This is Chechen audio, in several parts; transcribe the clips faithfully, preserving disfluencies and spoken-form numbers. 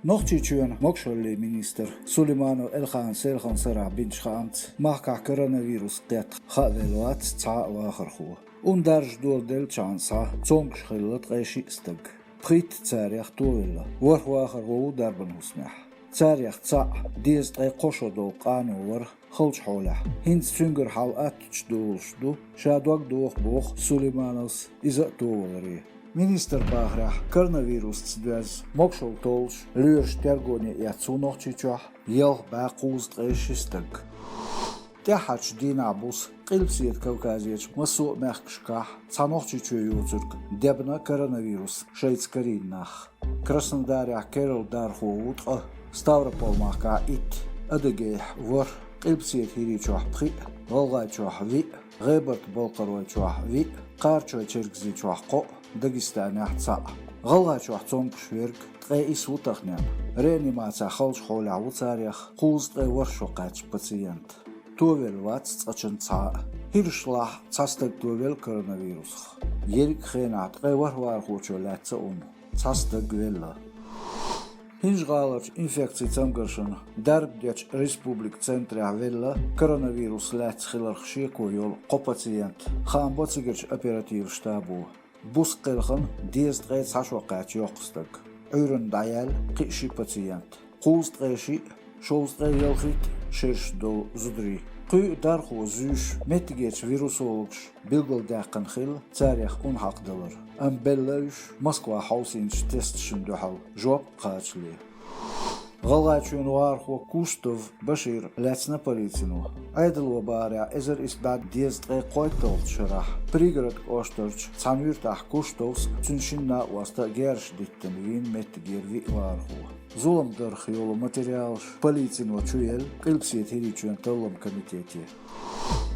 Нохчийчоьнан могашаллин министр Сулейманов Эльханан селхана сарахь бинчу хаамца, махкахь коронавирус кхетта хаа велла вац цхьа а вахархо. Ун даржа доладеллачхьана схьа цомгуш хилла ткъе шиъ стаг. Пхийтта царех товелла. ВорхӀ вахархо ву дарбан хӀусамехь. Царех цхьаъ дезткъе кхо шо долу къано вара халчу хьолехь. ХӀинца цуьнгара хьал аттачу долуш ду, ша дог доху боху Сулеймановс иза а товаларе. Министран бахарехь, коронавирусца доьзна могашалла толлуш лоьраш тергоне эцна Нохчийчохь ялх бӀе кхузткъе ши стаг. ТӀаьххьарчу дийнахь буса Къилбаседа Кавказерчу массо а мехкашкахь цхьа Нохчийчоь йоцург дебна коронавирус шайца карийна нах. Краснодарехь керла дархо ву ткъа, Ставрополь-махкахь итт, Адыгейхь ворхӀ, Къилбаседа ХӀирийчохь пхиъ, ГӀалгӀайчохь виъ, ГӀебарта-Балкхаройчохь виъ, Кхарачой-Чергазийчохь кхоъ, Дагестанехь цхьаъ. ГӀалгӀайчохь цомгуш верг ткъе исс ву таханлерниг. Реанимацехь халчу хьолехь ву царех кхузткъе ворхӀ шо кхаьчна пациент. Товелла вац цкъачунна цхьа а. ХӀирашлахь цхьа стаг товелла коронавирусах. Ерриг а хенахь ткъе ворхӀ вахархочо лаьцна ун. Цхьа стаг велла. ХӀинжа-ГӀаларчу инфекцийн цамгаршна дарба дечу республикан центрехь велла коронавирус лаьцна хиларх шеко йолу кхо пациент, хаам бо цигарчу оперативан штабо. Буса кхелхина дезткъе цхьа шо кхаьчна йоккха стаг. Ӏуьйранна дӀаяьлла кхин а ши пациент. Кхузткъе шиъ, шовзткъе ялхитта шераш долу зударий. Кхин а дархо зуьйш меттигерчу вирусологаша билгалдаьккхина хилла, царех ун хьакхадалар. Амма белла уьш Москвахь хьовсийначу тесташна дуьхьал жоп кхачале. ГӀалгӀайчоьнан вахархо Куштов Башир лаьцна полицино. Ӏедалан бахарехь, эзар исс бӀе дезткъе кхойтталгӀачу шарахь Пригород кӀоштарчу цхьана юьртахь Куштовс а, цуьнан шина накъоста а герзаш диттина вийна меттигера виъ вахархо. Зулам дарх йолу материалаш полицино чуелла Къилбаседа ХӀирийчоьнан талламан комитете.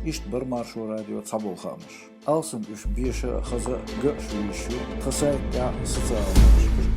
Иштта бара Маршо радион цхьаболу хаамаш. Алсам уьш беша а, хаза а, ган а шу йиш ю тхан сайта тӀехь а, социалан